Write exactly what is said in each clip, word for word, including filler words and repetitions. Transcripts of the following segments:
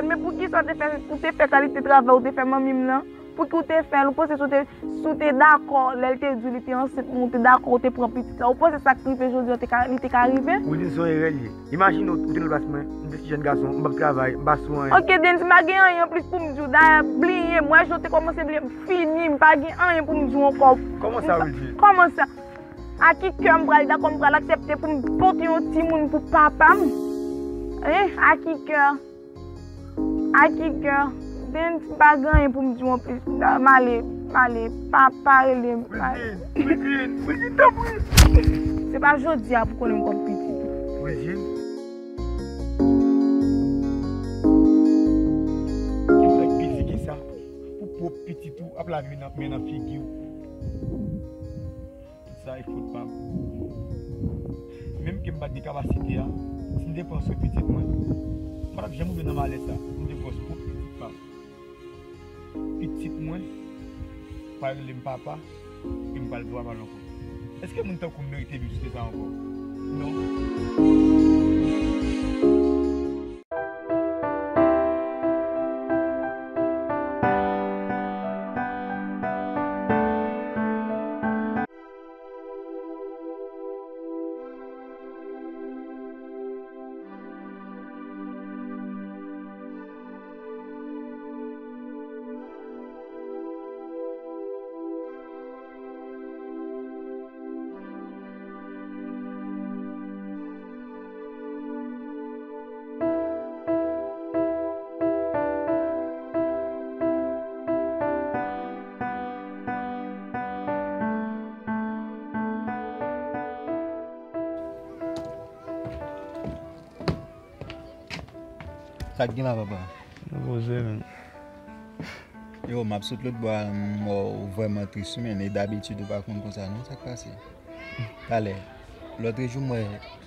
Men poukisa w te fè, ou te fè kalite travay ou te fè manmi m nan? Pouki w te fè l? Ou panse si w te, si w te dakò, lè l te di w li te ansent mwen, ou te dakò, ou te pran pitit la? Ou panse sa k rive jodi a te ka, li te ka rive? Ou di se yon erè l ye. Imajine w, ou te nan plas mwen, m te ti jèn gason, m p ap travay, m pa sou anyen. Ok, Denis, m pa gen anyen anplis pou m di w. Dayè, bliye m. Wè jan w te kòmanse bliye m, fini, m pa gen anyen pou m di w ankò. Kòman sa, Wildy? Kòman sa? A ki kè m pral dakò, m pral aksepte pou m pote yon timoun pou papa m? Hein? A ki kè? A ki kè? Denis, m pa gen anyen pou m di w anplis. M ale, m ale. Pa, pa rele m. Wildy, Wildy, Wildy, tanpri. Se pa jodi a pou konnen m pran pitit ou. Wildy. Ki nèg piti ki sa? Pou pwòp pitit ou ap lave men nan, men nan figi w. Tout sa e fòt pa m. Menm ke m pa t gen kapasite a, si m te pran swen pitit mwen, m pa t ap janm rive nan malè sa pou m te gwòs pwòp pitit pa m. Pitit mwen pral rele m papa e m pral di w papa l ankò. Èske moun tankou m merite viv sou tè sa ankò? Non. Sa k gen la, papa? Nou poze, menm. Yo, m ap sot lòt bò a, m wè w vrèman tris, wi, men, e dabitid ou pa konn konsa, non, sa k pase? Talè, lòtrejou, m wè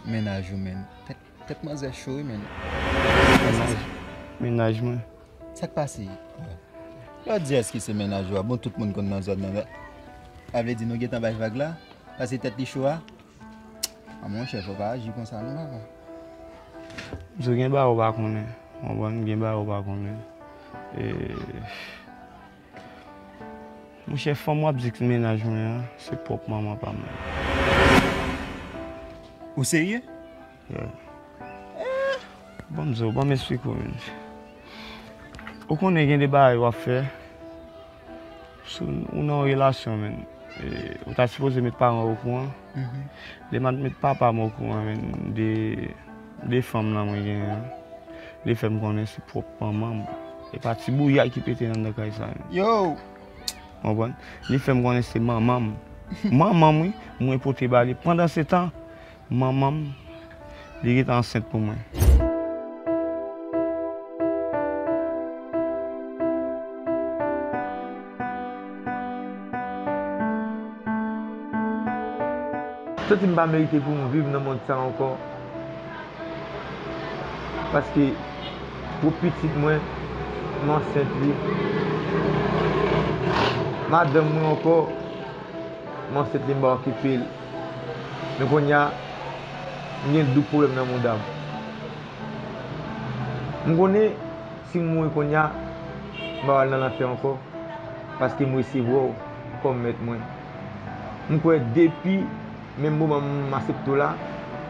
mennaj ou, men. Tèt, tèt manzè cho, wi, men. Mennaj, mennaj mwen. Sa k pase? Lè w di èske se mennaj ou a, bon, tout moun konn nan zòn nan. Sa vle di nou gentan bay vag la? Paske tèt li cho a? A, monchè, fò w pa aji konsa, non, papa. Di w gen bagay ou pa konnen. Konprann, gen bagay ou pa konnen. E, monchè, fanm w ap di k mennaj mwen an, se pwòp manman pa m nan. Ou serye? Yeah. Ban m di w, ban m esplike w, menn. Ou konnen gen de bagay w ap fè, si w nan yon relasyon, menn, e, ou ta sipoze met paran w okouran. Mhm. Lè m al met papa m okouran, menn, de, de fanm lan mwen genyen an, li fè m konnen se pwòp manman m. E pa ti bouyay ki pete anndan kay sa, menn. Yo! Konprann? Li fè m konnen se manman m. Manman m, wi, mwen pote ba li. Pandan se tan, manman m, li rete ansent pou mwen. Santi m pa merite pou m viv nan mond sa ankò. Paske pou pitit mwen, m ansent li. Madanm mwen ankò, m ansent li, m pa okipe l. Men kounye a, m gen doub pwoblèm nan mouda m. M konnen si m mouri kounye a, m pa pral nan lanfè ankò, paske m resevwa w kòm mèt mwen. M kwè depi menm moman m aksepte w la,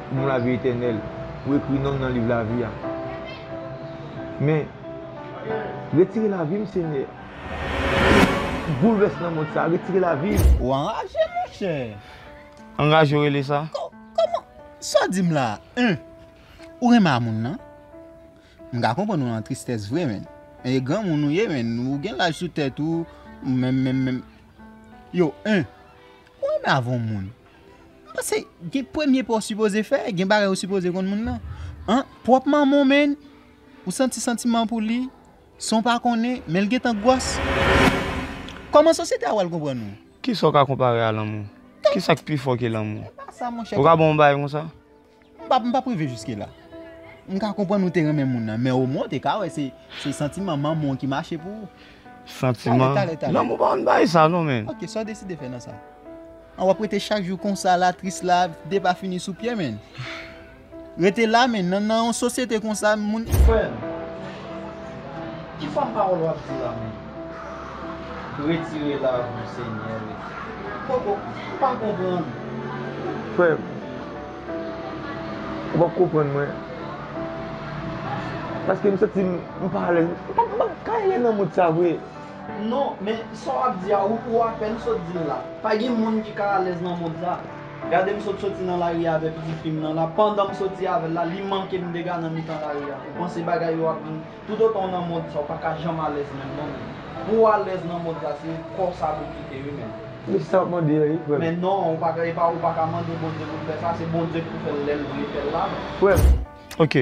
ou ban m lavi etènèl, ou ekri non m nan liv lavi a. Men, retire lavi m, Senyè. Boulvès nan mond sa, retire lavi m. Ou anraje, monchè. Anraje w rele sa? Kò-, kòman? Sa w di m la? Hein? Ou renmen a moun nan? M ka konprann ou nan tristès vre, menn. E granmoun ou ye, menn. Ou gen laj sou tèt ou, menm, menm, menm. Yo, hein? Ou renmen avè yon moun. M panse gen premye pa w sipoze fè, gen bagay ou sipoze konn moun nan. An, pwòp manman w, menn. Ou santi santiman pou li, san w pa konnen, men l gentan gwòs. Kòman sosyete a pral konprann ou? Kisa w ka konpare a lanmou? Kisa k pi fò ke lanmou? Se pa sa, monchè. Ou ka ban m yon bagay konsa? M p ap, m p ap rive jiske la. M ka konprann ou te renmen moun nan, men omwen w te ka wè se, se santiman manman w ki mache pou ou. Santiman? Talè, talè, talè. Lanmou pa konn bay sa non, menn. Ok, sa w deside fè nan sa? An, w ap rete chak jou konsa la, tris la, de pa fini sou pye, menn. Rete la, menn, nan, nan yon sosyete konsa, moun. Frè m, Ki fòm pawòl w ap di la menm? Retire lavi w, Senyè, retire. Poko, m pa konprann. Frè m, ou p ap konprann mwen. Paske m santi m, m pa alèz. M pa, m pa ka rete nan mond sa vre. Non, men sa w ap di a, ou, ou apèn sot di l la. Pa gen moun ki ka alèz nan mond sa. Gade m sot soti nan lari a avè pitit fi m nan la. Pandan m soti avè l la, li manke m dega nan mitan lari a. Ou panse bagay yo ap vin, toutotan w nan mond sa, ou pa ka janm alèz menm non, men. Pou w alèz nan mond sa, se kò sa pou kite wi, men. Men se sa w ap mande a, wi, frè m. Men non, ou pa ka, e pa, ou pa ka mande Bondye pou l fè sa, se Bondye ki pou fè l lè l vle fè l la, men. Frè m. Ok,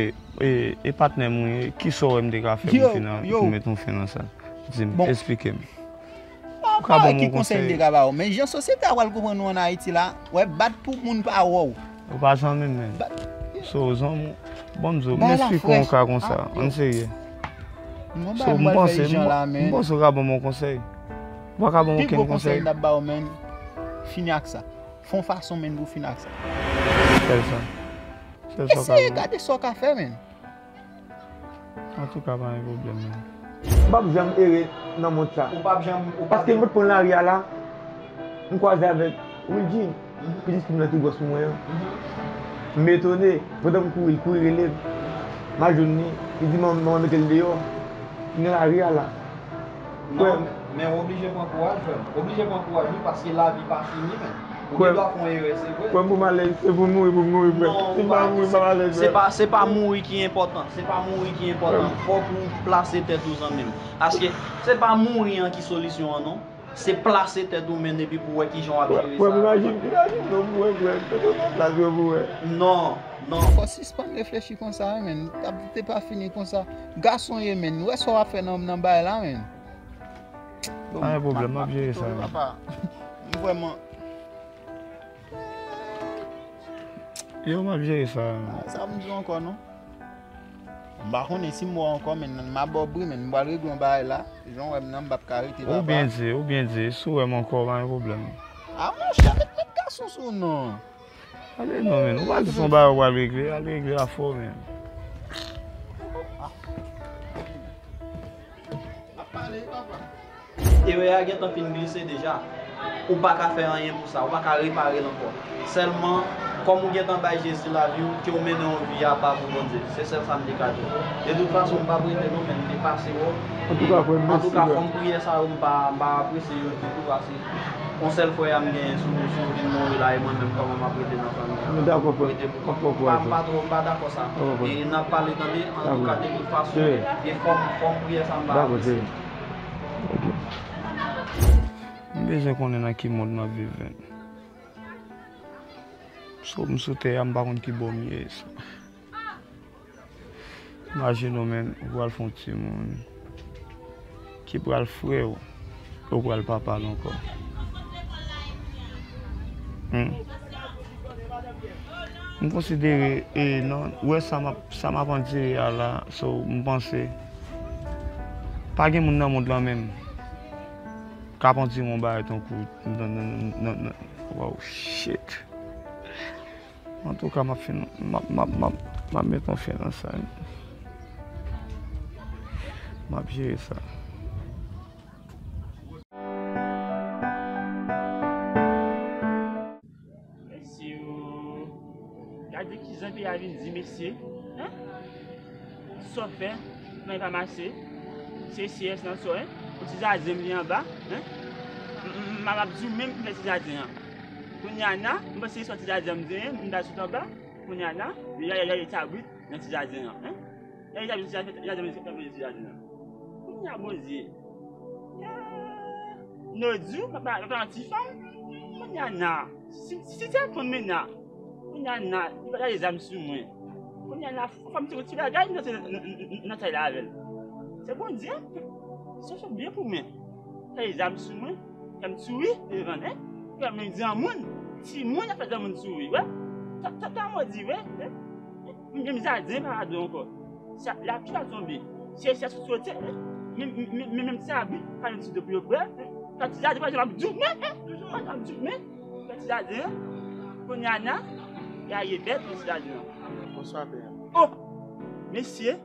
e, e patnè m wi, kisa w wè m te ka fè pou Yo, fina, yo. pou met yon fen nan sa? Di m, Bon. esplike m. Ou ka ban m yon konsèy? Ki konsèy m te ka ba w? Men jan sosyete a pral konprann nou ann Ayiti la, wè, bat pou moun pa wè w. Ou pa zanmi m, men. Bat. So, zanmi, bon, m di w, m Bay la esplike w yon frèch. ka konsa. Ah, Ann serye. Mwen So, bay m mwen panse, fè jan m, la, men. m panse w ka ban m yon konsèy. Ou pa ka ban m Pi okenn gwo konsèy konsèy? m t ap ba w, men, fini ak sa. Fè yon fason, men, pou fini ak sa. Sèl sa. Sèl sa w ka Eseye ban m. gade sa w ka fè, men. Antouka, pa gen pwoblèm, non. M p ap janm ere nan mond sa. Ou p ap janm, ou p ap Paske m janm. pot pran lari a la, m kwaze avèk Wilgine, Mhm. pitit fi m nan ki gwòs pou mwen an. Mhm. M etone, pandan m kouri, l kouri rele m. M al jwenn li, li di manman, manman mete l deyò. Li nan lari a la. Non, Frè m. men, men w oblije pran kouraj, frè m. W oblije pran kouraj, wi, paske lavi pa fini, men. Ou Frè m. gen dwa fè yon erè, se vre. Frè m, pou m alèz, se pou m mouri, pou m mouri, frè m. Non, Si m pa pa, mouri, m se, pa alèz, se frè m. pa, se pa mouri ki enpòtan. Se pa mouri ki enpòtan. Frè m. Fòk ou plase tèt ou, zanmi m. Paske se pa mouri an ki solisyon an, non. Se plase tèt ou, men, epi pou wè kijan w ap Frè, jere frè m, sa. imajine, imajine, non, pou wè, frè m. Se pou nan plas yo pou wè. Non, non. Fò sispann reflechi konsa, wi, men. T ap, te pa fini konsa. Gason ye, men. Wè sa w ap fè nan, nan bay la, men. Bon, Pa gen pwoblèm, m ap jere sa, men. papa. M vrèman Yo, m ap jere sa. Ah, sa m di w ankò, non. M pa konnen si m wè w ankò, men m ap ba w bri, men m pral regle yon bagay la. Jan w wè m nan, m p ap ka rete, Ou papa. byen di, ou byen di. Si w wè m ankò, pa gen pwoblèm. Ah, monchè, met, met gason sou w, non. Ale non, men. Ou pa di se yon bagay ou pral regle, al regle afè w, men. Ap pale, papa. Erè a gentan fin glise deja. Ou pa ka fè anyen pou sa, ou pa ka repare l ankò. Sèlman, kòm ou gentan bay Jezi lavi w, ke w mennen yon vi apa pou Bondye. Se sèl sa m te ka di w. De tout fason, m p ap rete non, men m te pase wè w. Antouka, frè m, mèsi, Antouka, frè. fòm priyè sa yo, m pa, m pa apresye yo ditou, paske yon sèl frè a m genyen sou, sou vin mouri la, e mwen menm, kòman m ap rete nan fanmi an? Dakò, frè. Rete pou kont mwen. M pa, m pa twò, m pa dakò sa. Dakò, frè. E n ap pale, tande, antouka, Dakò. de tout fason, Sè. e fòm, fòm priyè sa, m pa Dakò, apresye. sè. Ok. M bezwen konnen nan ki mond m ap viv, men. So, m sou tè a, m pa konn ki bò m ye, so. Imajine w, men, ou pral fè yon timoun ki pral frè w, ou pral papa l ankò. Hmm. M konsidere, e, nan, ou wè sa m ap, sa m ap andire a la, so, m panse, pa gen moun nan mond lan menm k ap andire yon bagay tankou, nan, nan, nan, nan, nan, wow, shit. Antouka, m ap fin, m ap, m ap, m ap, m ap met yon fen nan sa. M ap jere sa. Mesye yo, gade kijan peyi a vin di, mesye. Hein? Sa w fè, nan pa mache. Se C S nan sò, hein? Yon ti jaden m li anba, hein? M, m, m, m ap di w menm ki fè ti jaden an. Kounye a la, m panse se yon ti jaden m genyen, m ta sot anba. Kounye a la, y a, y a, y a kabrit nan ti jaden an, hein? Y a kabrit nan ti jaden, y a kabrit nan ti jaden an. Kounye a, Bondye. Ya, nou di w, papa, papa, yon ti fanm. Kounye a la, si, si se konn men la. Kounye a la, li pa lage zam sou mwen. Kounye a la, fò m ti, ti bagay, m nan, nan, nan, nan tay la avè l. Se Bondye, se, se byen pou mwen. Lage zam sou mwen, fè m souri devan, hein? Fè m granmoun, timoun, fè granmoun souri, wè. Sa, sa, sa mwen di, wè, hein? Menm jaden pa ladan ankò. Lapli pa tonbe. Syèl, syèl sou sote, hein? Menm, menm, menm, menm ti abri, pa menm ti dlo pou yo bwè, hein? Sa ti jaden, pa janm ap di w, men, hein? Pa janm ap di w, men. Fè ti jaden an. Kounye a la, y a ye bèt nan ti jaden an. Bonswa, pè. Oh! Mesye,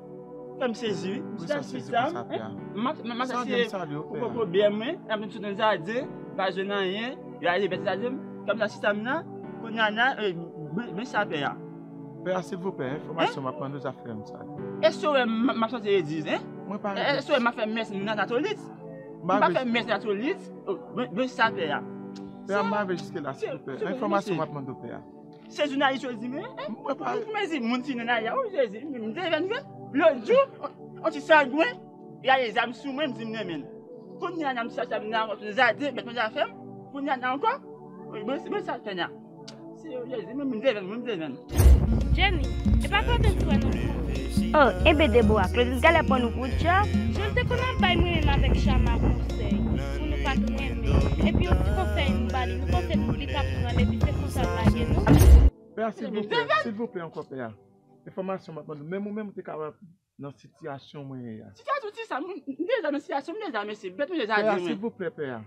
Kè m sezi, wi. Wi, sa sezi pou sa, pè a. M ap, m ap, m ap eseye pou pwoblèm mwen, m ap sot nan jaden, m pa jwenn anyen, yo ale bèt jaden m, kè m nan sistèm nan, kounye a nan, eh, men, men sa, pè a. Pè a, silvouplè, enfòmasyon m ap mande w, zafè m sa. Èske w wè m, m ap chante legliz, en? Mwen pa... Èske w wè m ap fè mès nan katolik? M pa fè mès katolik, men, men sa, pè a. Pè a, m pa rive jiske la, silvouplè. Enfòmasyon m ap mande w, pè a. Se jounalis yo di mwen, en? Mwen pa... Mwen di moun ki nan lari a, o Jezi, m te vin vre. Lòt jou, on, on ti sangwen, y ale zam sou mwen, m di m renmen l. Kounye a, nan m chache m nan ankò, sou jaden, bèt manje a fè m. Kounye a, nan ankò, mwen, mwen, mwen sa fè nan. Se o Jezi, mwen, m te vin, mwen, m te vin. Jenny, e pa Claudine sou wè nou pou. Oh, enben Deborah, Claudine genlè pran nou pou djab. Jan l te konn ap bay mwen menm avèk Chama konsèy, pou nou pa t renmen. Epi yon ti konsèy nou ba li, nou panse li t ap pran l, epi se konsa l lage nou. Pè a, silvouplè, silvouplè ankò, pè a. Enfòmasyon m ap mande w. Menm ou menm ou te kapab nan sitiyasyon mwen ye a. Sitiyasyon ti sa, m, m deja nan sitiyasyon, m deja mesye, bèt mwen deja di mwen. Pè a, silvouplè, pè a.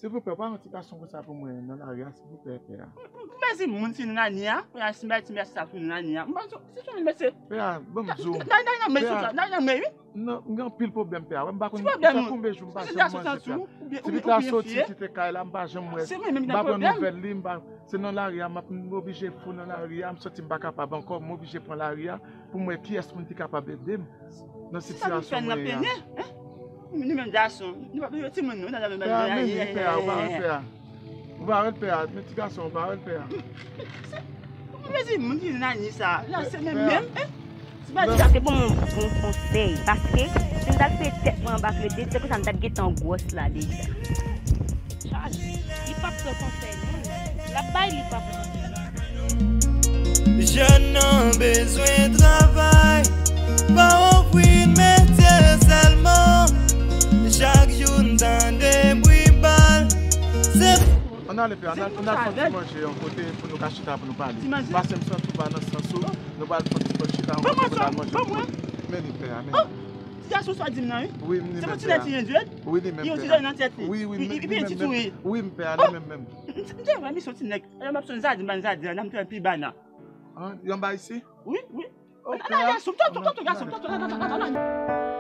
Silvouplè, ou pa yon ti gason konsa pou mwen nan lari a, silvouplè, pè a. M, m, m mezi moun ki nan lari a, pou y al si m bay ti mèsi sa pou nan lari a. M pa se, se sou mesye. Pè a, ban m di w. Nan, nan, nan, men sou sa, nan, nan, men wi. Non, m gen anpil pwoblèm, pè a. Wè, m pa konn, sa konbyen jou m pa janm manje, pè a. Depi l a soti kite kay la, m pa janm wè. M pa pran nouvèl li, m pa, se nan lari a, m ap, m oblije fou nan lari a, m santi m pa kapab ankò, m oblije pran lari a pou m wè kiyès moun ki kapab ede m nan sitiyasyon mwen ye a. Nou menm gason, nou pa bezwen timoun nou, nou pa bezwen... Pè a, men li, pè a, ou pa wè l, pè a. Ou pa wè l, pè a, men ti gason, ou pa wè l, pè a. Ou mezi moun ki nan ni sa, la se menm menm, en? Sa se bon, bon konsèy, paske si m t al fè tèt mwen anba kredi, se konsa m t ap gentan gwòs la deja. Chaj, li p ap pran konsèy moun, l ap bay, li p ap pran. Jèn nan bezwen travay, pa ofri metye sèlman. Chak jou n tande bri bal. Se... Ann ale, pè a, ann al, ann al fè ti manje yon kote pou nou ka chita, pou nou pale. Ti manje? Paske m santi w pa nan sans ou. Nou pral fè ti pòt chita yon kote pou n al manje yon kote. Men li, pè a, men li. Ti gason sa di m nan, wi. Wi, m li menm, pè a. Se yon ti nèg ki endwèt. Wi, li menm, pè a. Li yon ti zòn nan tèt li. Wi, wi, li menm, li menm. Wi, m pè a, li menm menm. M te wè misye yon ti nèg. Lè m ap sot nan jaden, ban jaden an, m te wè pi ba nan. An, yon ba isi? Wi, wi. Ann ale, gason, tonton, tonton, gason, tonton, ann ale, ann ale.